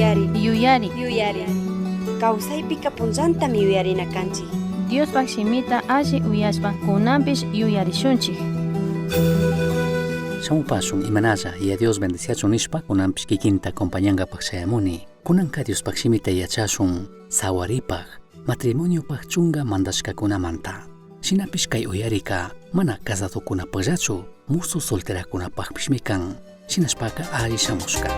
Yuyari. Yuyari. Yuyari. Kawsaypika punllantami yuyarina kanchik. Diospaj shimita alli uyashpa kunanpish yuyarishunchik. Shamupashun imanalla Yaya Dios bendiciachun nishpa kunanpish kikinta acompañangapaj shayamuni. Kunanka Diospaj shimita yachashun sawaripaj, matrimoniopaj chunga mandashcacunamanta. Shinapish kay uyarika mana casadocunapajllachu, musu solteracunapajpishmi kan. Shinashpaka alli shamushka.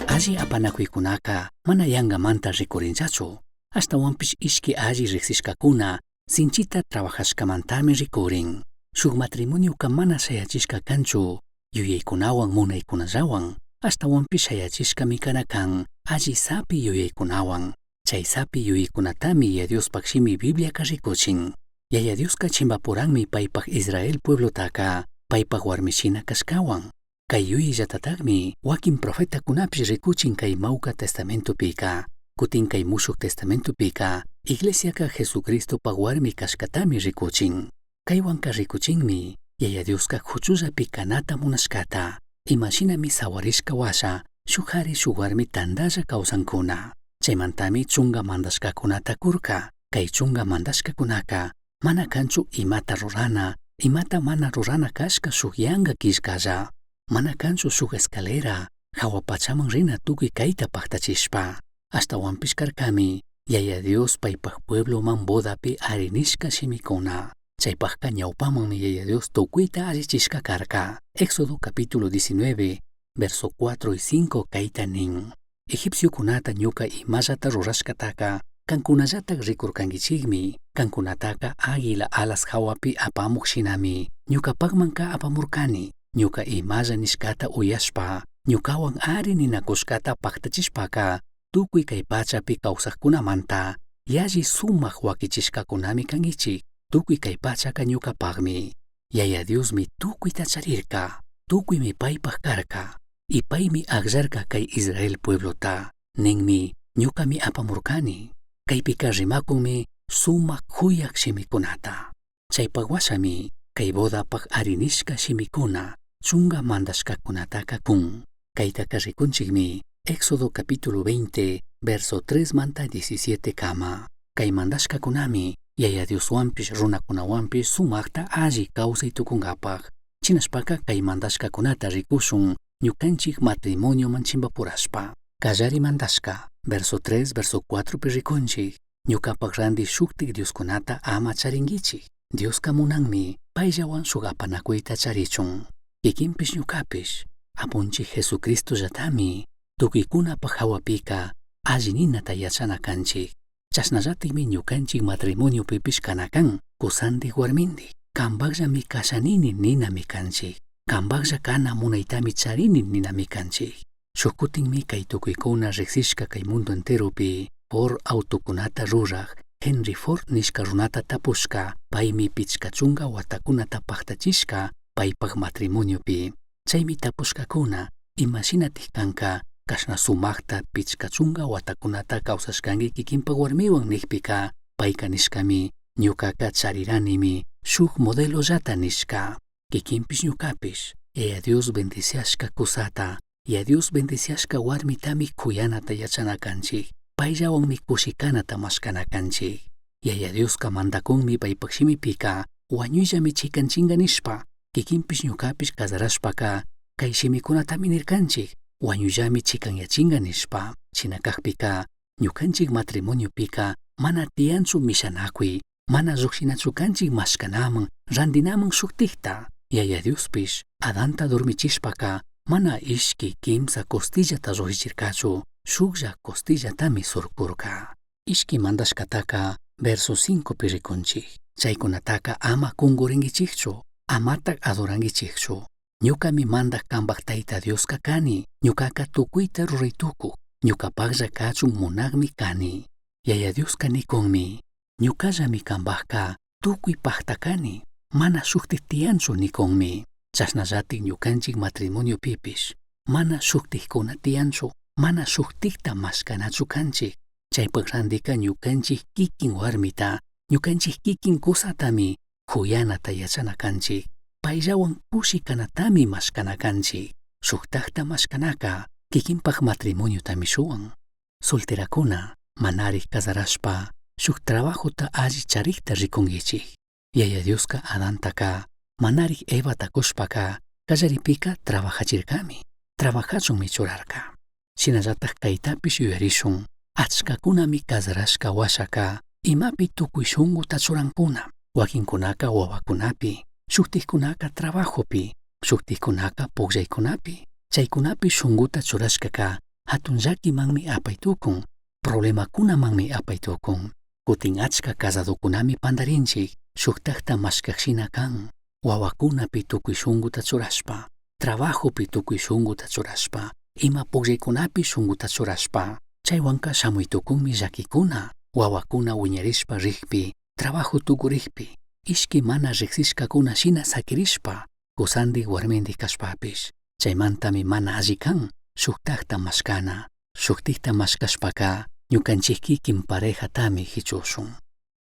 Alli apanacuicunaca mana yangamanta ricurinllachu. Ashtahuanpish ishqui alli rijsishcacuna. Sinchita trabajashcamantami ricurin. Shuk matrimonioca mana shayachishca canchu, yuyaykunawan munaykunallawan, ashtawanpish shayachishkami kana kan alli sapi yuyaykunawan. Chay sapi yuyaykunatami Yaya Diospaj shimi Bibliaka rikuchin. Yaya Dioska chimbapuranmi paypaj Israel pueblotaka paypaj warmishina kashkawan. Kay yuyayllatatakmi wakin profetakunapish rikuchin kay Mawka Testamentopika. Kutin kay Mushuk Testamentopika, Iglesiaka Jesucristopaj warmi kashkatami rikuchin. Kaywanka rikuchinmi Yaya Dioska huchullapi kanata munashkata, imashinami sawarishka washa shuk jari shuk warmi tandalla kawsankuna. Chaymantami chunga mandashkakunata kurka. Kay chunga mandashkakunaka mana kanchu imata rurana, imata mana rurana kashka shuk yanka killkalla. Mana kanchu shuk escalera, hawa pachaman rina tukuy kayta paktachishpa. Ashtawanpish karkami Yaya Dios paypaj puebloman bodapi arinishka shimikuna. Chaypajka ñawpamanmi Yaya Dios tukuyta allichishka karka. Éxodo capítulo 19, verso 4 y 5 kayta nin. Egipciokunata ñuka imallata rurashkataka kankunallatak rikurkankichikmi, kankunataka águila alas hawapi apamuq shinami ñukapakmanka apamurkani, ñuka imalla nishkata uyashpa, ñukawan ari ninakushkata paktachishpaka, tukuy kay pachapi kawsaqkunamanta yalli sumaq wakichishkakunami kankichik, tukuy kay pachaka ñukapakmi. Yaya Diosmi tukuyta charirka, tukuymi paypaq karka, y paymi akllarka kay Israel pueblota, ninmi ñukami apamurkani. Kaypika rimakunmi sumaq huyak shimikunata. Chaypaq washami kay bodapaq arinishka shimikuna chunga mandashkakunataka kun. Kaytaka rikunchikmi Éxodo capítulo 20, verso 3 manta 17 kama. Kay mandashkakunami Yaya Dioswanpish runakunawanpish sumaqta alli kawsay tukunkapaq. Chinashpaka kay mandashkakunata rikushun ñukanchik matrimonioman chimpapurashpa. Kallari mandashka, verso 3, verso 4 pi rikunchik, ñukapak ranti shuktik Dioskunata ama charinkichik. Dioska munanmi payllawan shuk apanakuyta charichun. Kikinpish ñukapish, Apunchik Jesucristollatami tukuykunapaj hawapika alli ninata yachana kanchik. Chashnallatikmi ñukanchik matrimoniopipish kana kan, kusandik warmindik. Kambakllami kashanini ninami kanchik. Kambaklla kana munaytami charini ninami kanchik. Shuk kutinmi kay tukuykuna riksishka kay mundo enteropi Ford autokunata ruraj Henry Ford nishka runata tapushka, paymi pichka chunka watakunata paktachishka paypaj matrimoniopi. Chaymi tapushkakuna, imashinatik kanka kashna sumaqta pichka chunka watakunata kawsashkanki kikinpak warmiwan nikpika, payka nishkami ñukaka chariranimi shuk modelollata nishka. Kikinpish ñukapish, Yaya Dios bendiciashka kusata, Yaya Dios bendiciashka warmitami kuyanata yachana kanchik, payllawanmi kushikanata mashkana kanchik. Yaya Dioska mandakunmi paypak shimipika, wañuyllami chikanchinka nishpa, kikinpish ñukapish kazarashpaka, kay shimikunatami nirkanchik, wañuyllami chikanyachinka nishpa. Shina kakpika, ñukanchik matrimoniopika mana tiyanchu mishanakuy, mana llukshinachu kanchik mashkanaman, rantinaman shuktikta. Yaya Diospish Adanta dormichishpaka mana ishki kimsa costillata llukshichirkachu, shuklla costillatami surkurka. Ishki mandashkataka verso 5 pi rikunchik. Chaykunataka ama kungurinkichikchu, amatak adorankichikchu. Ñukami mandak kambak Tayta Dioska kani, ñukaka tukuyta ruraytukuk, ñukapaklla kachun munakmi kani. Yaya Dioska nikunmi, ñukallami kambakka tukuy pakta kani, mana shuktik tiyanchu nikunmi. Chashnallatik ñukanchik matrimoniopipish, mana shuktikkuna tiyanchu, mana shuktikta mashkanachu kanchik. Chaypak rantika ñukanchik kikin warmita, ñukanchik kikin kusatami huyanata yachana kanchik. Payllawan kushi kanatami mashkana kanchik. Shuktakta mashkanaka kikinpak matrimoniotami shuwan. Solterakuna manarik kazarashpa shuk trabajota alli charikta rikunkichik. Yaya Dioska Adantaka manarik Evata kushpaka kallaripika trabajachirkami, trabajachunmi churarka. Shinallatak kaytapish yuyarishun, achkakunami kazarashka washaka imapi tukuy shunkuta churankuna, wakinkunaka wawakunapi, shuktikkunaka trabajopi, shuktikkunaka pukllaykunapi. Chaykunapi shunkuta churashkaka hatun llakimanmi apay tukun, problemakunamanmi apay tukun. Cutin achca cazadocunami pandarinchij, shujtajta mashcaj shina can, huahuacunapi tucui shunguta churashpa, trabajopi tucui shunguta churashpa, ima pugllaycunapi shunguta churashpa, chaywanka shamuy tucunmi llaquicuna, huahuacuna huiñarishpa rijpi, trabajo tucurigpi, ishqui mana rijsishcacuna shina saquirishpa, cusandij huarmindij cashpapish, chaymantami mana alli kan, shujtajta mashcana, shujtijta mashcashpaca, ñucanchij kikin parejatami jichushun.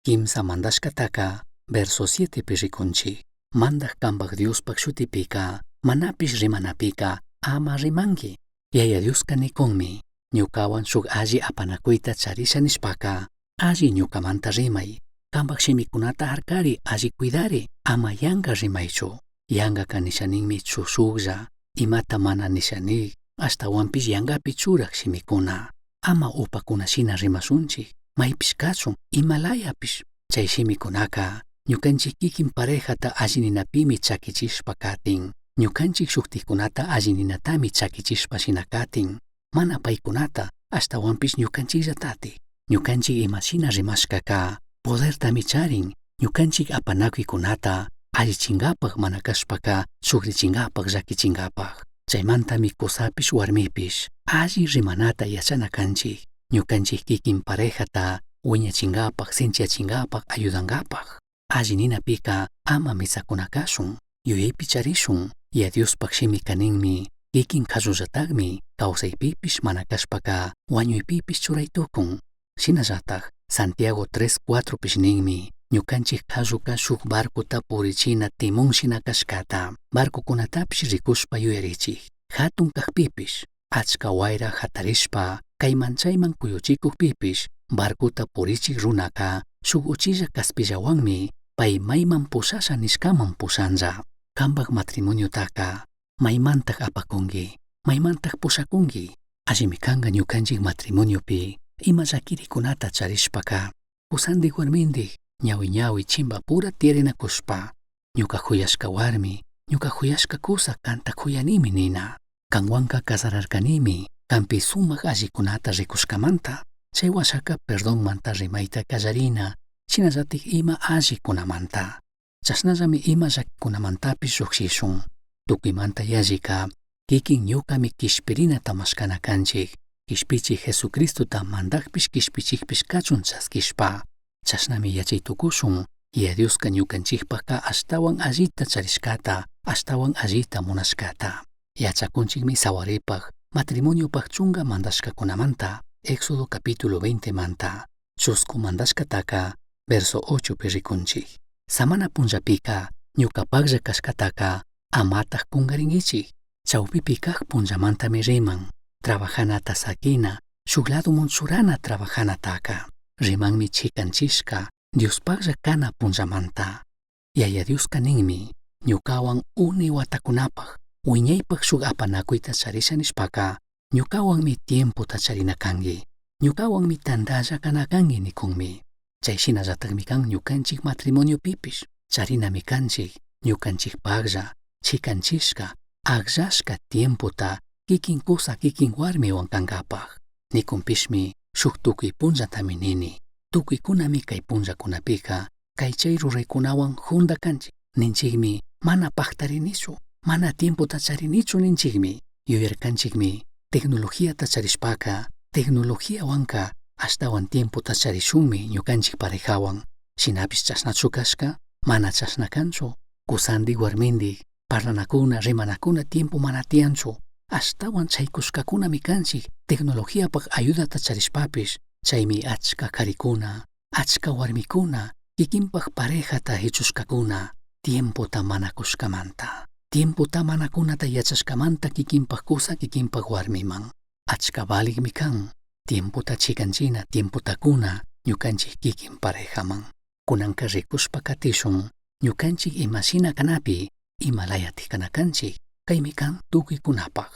Quimsa mandashcataca, verso 7pi ricunchij, mandaj cambaj Diospaj shutipika, manapish rimanapika, ama rimanqui. Yaya Dioska nikunmi, ñucawan shuk alli apanakuyta charisha nishpaka, alli ñucamanta rimay, cambaj shimikunata harkari alli cuidari, ama yanga rimaychu. Yangaka nishaninmi chushuklla, imata mana nishanik, ashtawanpish yangapi churaj shimikuna. Ama upakuna shina rimashunchik, maypish kachun, imalayapish. Chay shimikunaka, ñukanchik kikin parejata alli ninapimi chakichishpa katin. Ñukanchik shuktikunata alli ninatami chakichishpa shina katin. Mana paykunata, ashtawanpish ñukanchikllatatik. Ñukanchik imashina rimashkaka, podertami charin, ñukanchik apanakuykunata allichinkapak mana kashpaka chukrichinkapaj llakichinkapaj. Chaymantami kusapish warmipish alli rimanata yachana kanchik, ñukanchik kikin parejata wiñachinkapaj, sinchiyachinkapaj, ayudankapaj. Alli ninapika ama mitsakuna kashun, yuyaypi charishun, Yaya Diospaj shimika ninmi, kikin qallullatakmi kawsaypipish mana kashpaka wañuypipish churay tukun. Shinallataj Santiago 3:4 pish ninmi, ñukanchik qalluka shuk barcota purichina timón shina kashkata, barcokunatapish rikushpa yuyarichik, hatun kajpipish, achka wayra hatarishpa, kayman chayman kuyuchikukpipish, barcota purichik runaka shuk uchilla kaspillawanmi pay mayman pushasha nishkaman pushanlla. Kambaj matrimoniotaka maymantaj apakunki, maymantaj pushakunki. Allimi kanka ñukanchik matrimoniopi ima llakirikunata charishpaka, kusandik warmindik ñawi ñawi chimbapura tiyarinakushpa, ñuka juyashka warmi, ñuka juyashka kusa kanta juyanimi nina. Kanwanka casararkanimi, kanpi sumak allikunata rikushkamanta, chay washaka perdonmanta rimayta kallarina, shinallatik ima allikunamanta. Chashnallami ima llakikunamantapis llukshishun. Tukuymanta yallika, kikin ñukami kishpirinata mashkana kanchik, kishpichik Jesucristota mandajpish kishpichikpish kachun chaskishpa. Chashnami yachay tukushun, Yaya Dioska ñukanchikpajka ashtawan allita charishkata, ashtawan allita munashkata. Yachakunchikmi sawaripaj, matrimoniopaj chunga mandashkakunamanta, Éxodo capítulo 20 manta, chusku mandashkataka, verso 8 pi rikunchik. Samana punllapika, ñukapajlla kashkataka, amataj kungarinkichik. Chawpipi kaj punllamantami riman, trabajanata sakina, shuk ladomun churana trabajanataka. Rimanmi chikanchishka, Diospajlla kana punllamanta. Yaya Dioska ninmi, ñukawan uni watakunapaj, wiñaypaj shuk apanakuyta charisha nishpaka, ñukawanmi tiempota charina kanki, ñukawanmi tandalla kana kanki nikunmi. Chay shinallatakmi kan ñukanchik matrimoniopipish, charinami kanchik, ñukanchikpajlla, chikanchishka, akllashka tiempota kikin kusa kikin warmiwan kankapaj. Nikunpishmi shuk tukuy punllatami nini, tukuykunami kay punllakunapika, kay chay ruraykunawan junda kanchik, ninchikmi mana paktarinichu, mana tiempota charinichu ninchikmi, yuyarkanchikmi tecnologiata charishpaka, tecnologiawanka ashtawan tiempota charishunmi ñukanchik parejawan, shinapish chashnachu kashka, mana chashna kanchu, kusandik warmindik, parlanakuna, rimanakuna tiempo mana tiyanchu, ashtawan chaykushkakunami kanchik tecnologiapaj ayudata charishpapish, chaymi achka karikuna, achka warmikuna, kikinpaj parejata hichushkakuna, tiempota manakushkamanta. Tiempota manakunata yachashkamanta kikinpaj kusa kikinpaj warmiman. Achka valigmi kan, tiempota chikanchina, tiempota kuna, ñukanchik kikin parejaman. Kunanka rikushpa katishun, ñukanchik imashina kanapi, imalayatik kana kanchik, kaymi kan tukuykunapaj.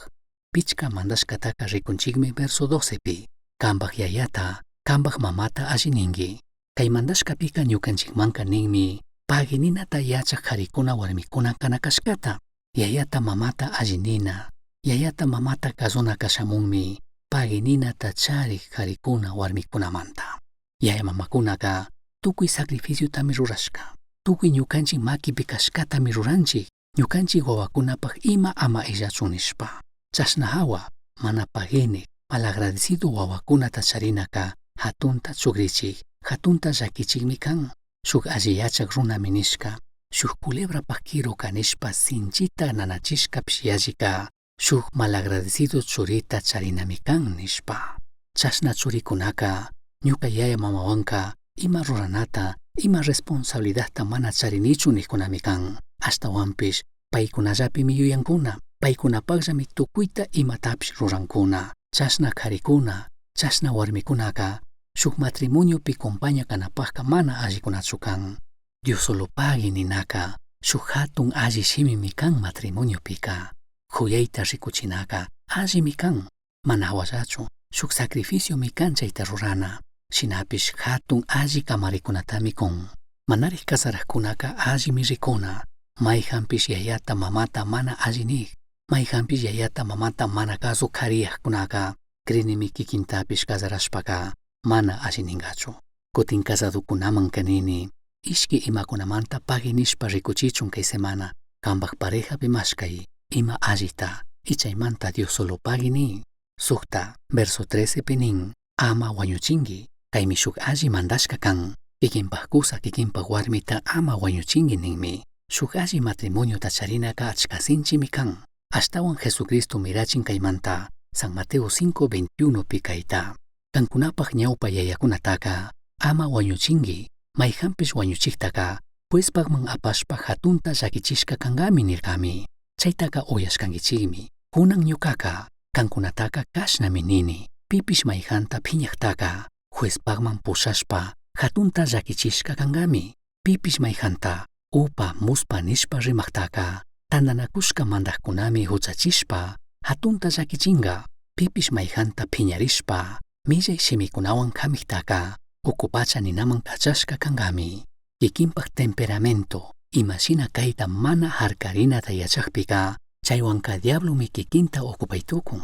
Pichka mandashkataka rikunchikmi verso 12 pi, kambaj yayata, kambaj mamata alli ninki. Kay mandashkapika ñukanchikmanka ninmi, pagui ninata yachak karikuna warmikuna kana kashkata, yayata mamata alli nina, yayata mamata kazuna kashamunmi, pagui ninata charik karikuna warmikunamanta. Yaya mamacunaca tucui sacrificiotami rurashca. Tucui ñucanchij maquipi cashcatami ruranchij, ñucanchij huahuacunapaj ima ama illachun nishpa. Chashna jahua, mana pagui, malagradecido huahuacunata charinaca jatunta chugrichij, jatunta llaquichijmi can. Shuj alli yachaj runami nishca, shuj culebrapaj quiruca nishpa sinchita nanachishcapish yallica, shuj malagradecido churita charinami can nishpa. Chashna churicunaca, ñuca yaya mamahuanca ima ruranata, ima responsabilidadta mana charinichu nijcunami can. Ashtahuanpish paicunallapimi yuyancuna, paicunapajllami tucuita imatapish rurancuna. Chashna jaricuna, chashna huarmicunaca, shuj matrimoniopi compaña canapajca mana allicunachu can. Diosolopagui ninaca, shuj jatun alli shimimi can matrimoniopika. Juyaita ricuchinaca allimi can, mana jahuallachu, shuj sacrificiomi can chaita rurana. Shinapish jatun alli camaricunatami cun. Manarij cazarajcunaca allimi ricuna, maijanpish yayata mamata mana alli nij, maijanpish yayata mamata mana cazuj jariyajcunaca, crinimi kikintapish cazarashpaca mana alli ningachu. Cutin cazadocunaman nini, ishqui imacunamanta pagui nishpa ricuchichun kay semana, cambaj parejapi mashcai, ima allita, y chaimanta Diosolopagui ni. Sujta, verso 13 pi nin, ama huañuchingui, kaymi shuk alli mandashka kan, kikinpaj kusa kikinpaj warmita ama huañuchingui ninmi. Shuk alli matrimoniota charinaka achka sinchimi kan. Ashtawan Jesucristo mirachin kaymanta, San Mateo 5:21 pi kayta. Kankunapaj ñawpa yayakunataka, ama huañuchingui, maijanpish huañuchijtaka, juezpajman apashpa jatunta llaquichishka kankami nirkami. Chaytaka uyashkankichikmi. Kunan ñukaka, kankunataka kashnami nini. Pipish maijanta phiñajtaka, juezpajman pushashpa, jatunta llaquichishka kankami. Pipish maijanta, upa muspa nishpa rimajtaka, tandanakushka mandajkunami huchachishpa, jatunta llaquichinga. Pipish maijanta phiñarishpa, millay shimikunawan kamijtaka, uku pacha ninaman kachashka kankami. Kikinpaj temperamento, imashina kayta mana harkarinata yachajpika, chaywanka diablomi kikinta ocupay tukun.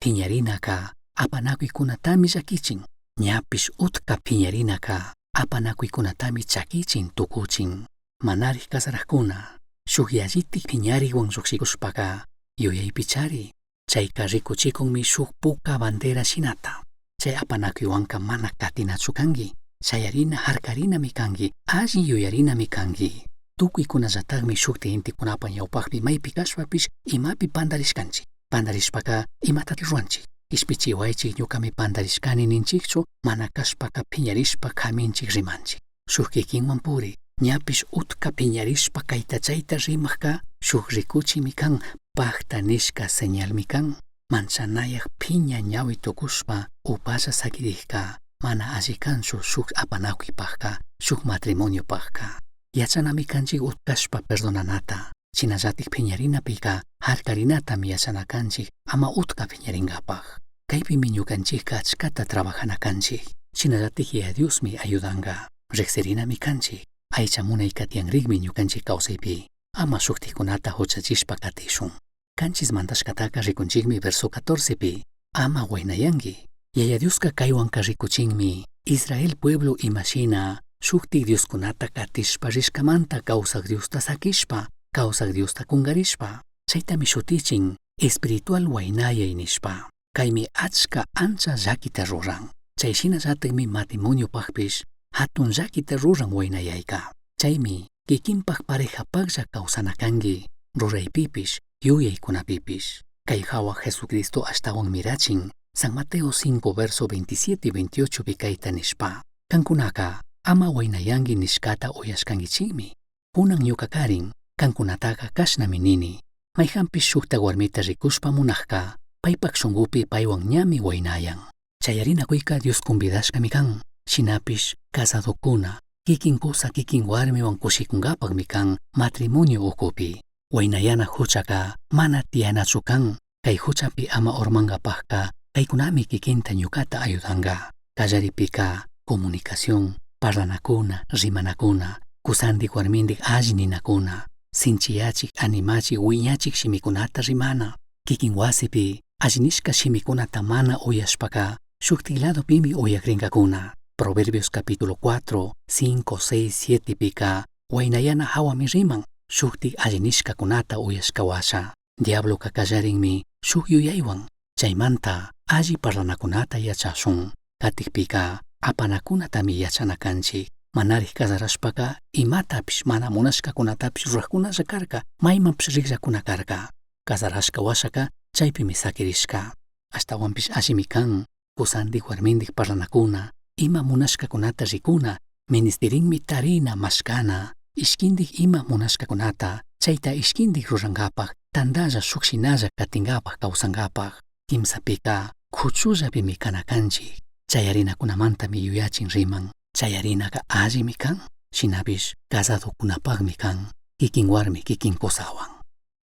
Phiñarinaka, apanakuykunatami llakichin. Ñapish utka phiñarinaka, apanakuykunatami chakichin tukuchin. Manarij cazarajkuna, shuk yallitik phiñariwan llukshikushpaka, yuyaypi chari, chayka rikuchikunmi shuk puka bandera shinata. Chay apanakuywanka mana katinachu kanki, shayarina harkarinami kanki, alli yuyarinami kanki. Tukuykunallatakmi shukti intikunapa ñawpakpi maypi kashpapish imapi pandarishkanchik. Pandarishpaka imatati ruranchik. Kishpichiwaychik ñukami pandarishkani ninchikchu, mana kashpaka phiñarishpa kaminchik rimanchik. Shuk kikinwan puri, ñapish utka phiñarishpa kayta chayta rimakka shuk rikuchimi kan, pakta nishka señalmi kan. Manchanayaj phiña ñawi tukushpa upalla sakirijka mana alli kanchu shuk apanakuypajka, shuk matrimoniopajka. Yachanami kanchik utkashpa perdonanata, shinallatik phiñarinapika harkarinatami yachana kanchik ama utka phiñarinkapaj. Kaypimi ñukanchikka achkata trabajana kanchik, shinallatik Yaya Diosmi ayudanka, riqsirinami kanchik, aycha munayka tiyanrikmi ñukanchik kawsaypi, ama shuktikunata huchachishpa katishun. Kanchis mandashkataka rikunchikmi verso 14 pi, ama waynayanki. Yaya Dioska kaywanka rikuchinmi, Israel pueblo imashina, shuktik Dioskunata katishpa rishkamanta kawsak Diosta sakishpa, kawsak Diosta kungarishpa, chaytami shutichin espiritual waynayay nishpa. Kaymi achka ancha llakita ruran. Chay shinallatakmi matrimoniopajpish hatun llakita ruran waynayayka. Chaymi kikinpaj parejapajlla kawsana kanki, ruraypipish, yuyaykunapipish. Kay hawa Jesucristo ashtawan mirachin, San Mateo 5 verso 27 y 28 pi kayta nishpa. Kankunaka ama waynayanki nishkata uyashkankichikmi. Kunan ñukakarin, kankunataka kashnami nini. Mayjanpish shukta warmita rikushpa munajka, paypak shunkupi paywan ñami waynayan. Chayarinakuyka Dios convidashkami kan. Shinapish casadokuna, kikin kusa kikin warmiwan kushikunkapakmi kan matrimonio ukupi. Waynayana huchaka mana tiyanachu kan. Kay huchapi ama urmankapajka kaykunami kikinta ñukata ayudanka. Kallaripika comunicación, parlanakuna, rimanakuna, kusandik warmindik alli ninakuna, sinchiyachik, animachik, wiñachik shimikunata rimana. Kikin wasipi alli nishka shimikunata mana uyashpaka shuktik ladopimi uyakrinkakuna. Proverbios capítulo 4, 5, 6, 7 pica huainayana jahuami riman shujtik alli nishcacunata uyashca huasha. Diabloca callarinmi shuj yuyaihuan. Chaimanta alli parlanacunata yachashun. Katikpika apanacunatami yachana canchik. Manarij cazarashpaca imatapish mana munashcacunatapish rurajcunalla carca, maimanpish rijllacuna carca. Cazarashca huashaca chaypimi saquirishca. Ashtahuanpish allimi can, cusandik huarmindik parlanacuna, ima munashcacunata ricuna, ministirinmi tarina mashcana, ishquindik ima munashcacunata, chayta ishquindik rurangapak, tandalla shuk shinalla katingapak kawsangapak. Kimsapika kuchullapimi kana kanchik, chayarinakunamantami yuyachin riman, chayarinaka allimi kan, shinapish casadokunapakmi kan, kikin warmi kikin kusawan.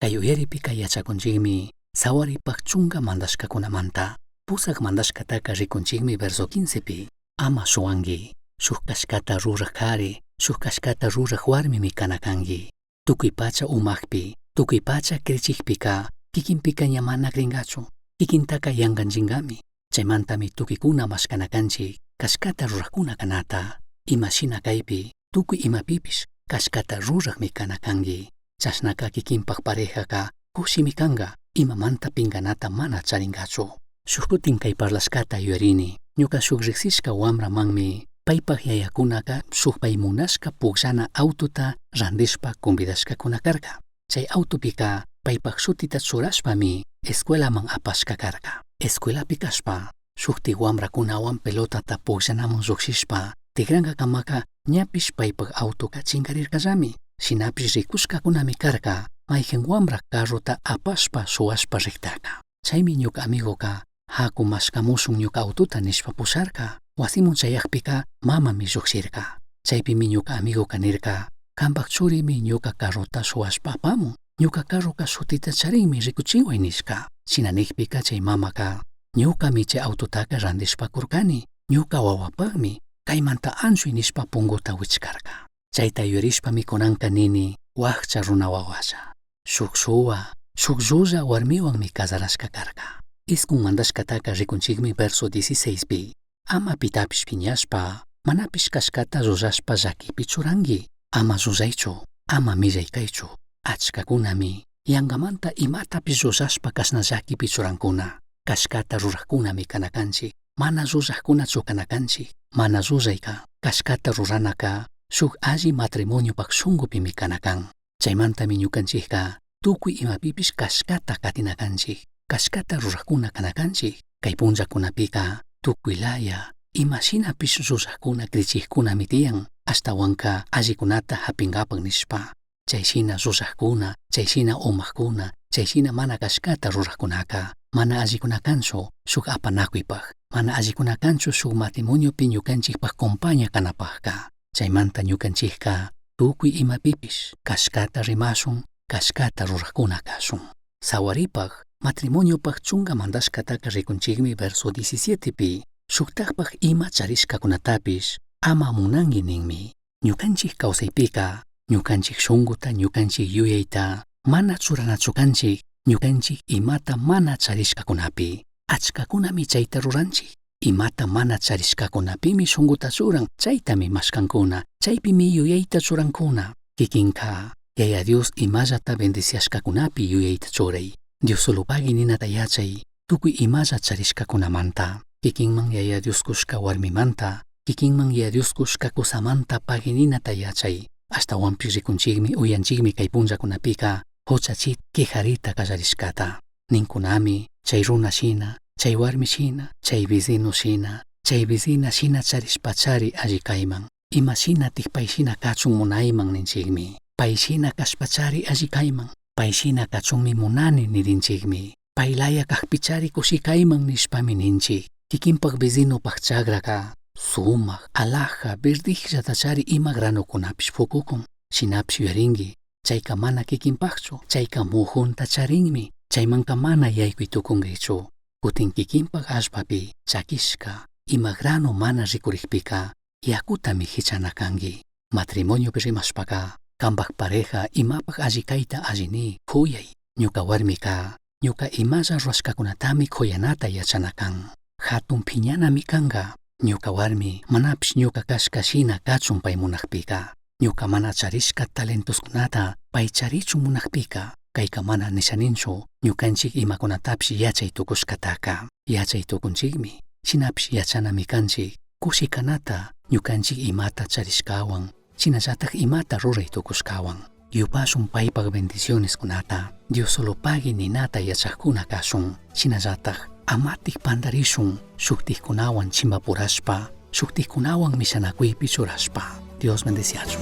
Kay uyaripika yachakunchikmi sawaripak chunka mandashkakunamanta, pusak mandashkataka rikunchikmi verso 15pi, ama shuwanki, shuk kashkata ruraj kari, shuk kashkata ruraj warmimi kana kanki. Tukuy pacha umakpi, tukuy pacha krichikpika, kikinpika ña mana krinkachu, kikintaka yankanchinkami. Chaymantami tukuykuna mashkana kanchik, kashkata rurajkuna kanata, imashina kaypi, tukuy imapipish kashkata rurajmi kana kanki. Chashnaka kikinpak parejaka kushimi kanka, imamanta pinganata mana charinkachu. Shuk kutin kay parlashkata yuyarini, ñuka shuk riksishka wamramanmi paypak yayakunaka shuk pay munashka pukllana autota randishpa convidashkakuna karka. Chay autopika paypak shutita churashpami escuelaman apashka karka. Escuelapi kashpa shuktik wamrakunawan pelotata pukllanaman llukshishpa tikrankakamaka ñapish paypak autoka chinkarirkallami. Shinapish rikushkakunami karka mayjin wamra carrota apashpa shuwashpa riktaka. Chaymi ñuka amigoka haku mashkamushun ñuka autota nishpa pusharka. Wasimun chayakpika mamami llukshirka. Chaypimi ñuka amigoka nirka, kampak churimi ñuka carrota shuwashpa apamun. Ñuka carroka shutita charinmi rikuchiway nishka. Shina nikpika chay mamaka ñukami chay autotaka randishpa kurkani. Ñuka wawapakmi kaymanta anchuy nishpa punguta wichkarka. Chayta yuyarishpami kunanka nini wakcha runa wawalla. Shuk shuwa, shuk llulla warmiwanmi casarashka karka. Iskun mandashkataka rikunchikmi verso 16pi. Ama pitapish piñashpa, manapish kashkata rurashpa llakipi churanki. Ama llullaychu, ama millay kaychu. Achkakunami yankamanta imatapish rurashpa kashna llakipi churankuna. Kashkata rurajkunami kana kanchik, mana llullajkunachu kana kanchik. Mana llullayka, kashkata ruranaka, shuk alli matrimoniopak shunkupimi kana kan. Chaymantami ñukanchikka tukuy imapipish kashkata katina kanchik, kashkata rurajkuna kana kanchik. Kay punllakunapika tukuy laya imashinapish llullajkuna krichikkunami tiyan, ashtawanka allikunata hapinkapak nishpa. Chayshina llullajkuna, chayshina umakuna, chayshina mana kashkata rurajkunaka, mana allikuna kanchu shuk apanakuypak, mana allikuna kanchu shuk matrimoniopi ñukanchikpak compaña kanapakka. Chaymanta ñukanchikka tukuy imapipish kashkata rimashun, kashkata rurajkuna kashun. Sawaripak, matrimoniopak chunka mandashkataka rikunchikmi verso 17pi, shuktakpak ima charishkakunatapish ama munanki ninmi. Ñukanchik kawsaypika, ñukanchik shunkuta, ñukanchik yuyayta, mana churanachu kanchik, ñukanchik imata mana charishkakunapi. Achkakunami chayta ruranchik. Imata mana charishkakunapimi shunkuta churan, chaytami mashkankuna, chaypimi yuyayta churankuna. Kikinka, Yaya Dios imallata bendiciashkakunapi yuyayta churay. Dios solo pagui ninata yachay, tukuy imalla charishkakunamanta. Kikinman Yaya Dios kushka warmimanta, kikinman Yaya Dios kushka kusamanta pagui ninata yachay. Ashtawanpish rikunchikmi uyanchikmi kay punllakunapika huchachit quejarita kallarishkata. Ninkunami chay runa shina, chay warmi shina, chay vecino shina, chay vecina shina charishpachari alli kayman. Ima shinatik pay shina kachun munayman ninchikmi. Pay shina kashpachari alli kayman. Pay shina kachunmi munani nirinchikmi. Paylaya kakpichari kushikayman nishpami ninchik. Kikinpak vecinopak chakraka sumak, alhaja, verdijllatachari ima granokunapish pukukun. Shinapish yuyarinki, chayka mana kikinpakchu, chayka mujunta charinmi, chaymanka mana yaykuy tukunkichu. Kutin kikinpak allpapi chakishka, ima grano mana rikurikpika, yakutami hichana kanki. Matrimoniopi rimashpaka, kampak pareja imapak alli kayta alli ni, kuyay. Ñuka warmika, ñuka imalla rurashkakunatami kuyanata yachana kan. Hatun piñanami kanka. Ñuca warmi manapish ñuca cashca shina kachun pay munajpika, ñuca mana charishca talentoskunata pay charichun munajpika, kayka mana nishaninchu ñukanchik imakunatapish yachay tukushkataka. Yachay tukunchikmi, shinapish yachanami kanchik, kushi kanata ñukanchik imata charishkawan, shinallatak imata ruray tukushkawan. Yupashun paypak bendicioneskunata, Diosolopagui ninata yachajkuna kashun, shinallatak amatik pandarishun shuktikkunawan chimpapurashpa, shuktikkunawan mishanakuypi churashpa. Dios bendeciachun.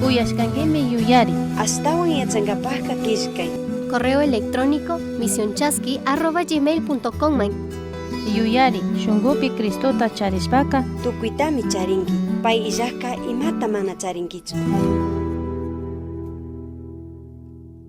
Uyashkankimi yuyari. Ashtawan yachankapajka killkay. Correo electrónico misionchasqui@gmail.com. Yuyari, shunkupi Cristota charishpaka Tukuytami charinki. Pay illajka imata mana charinkichu.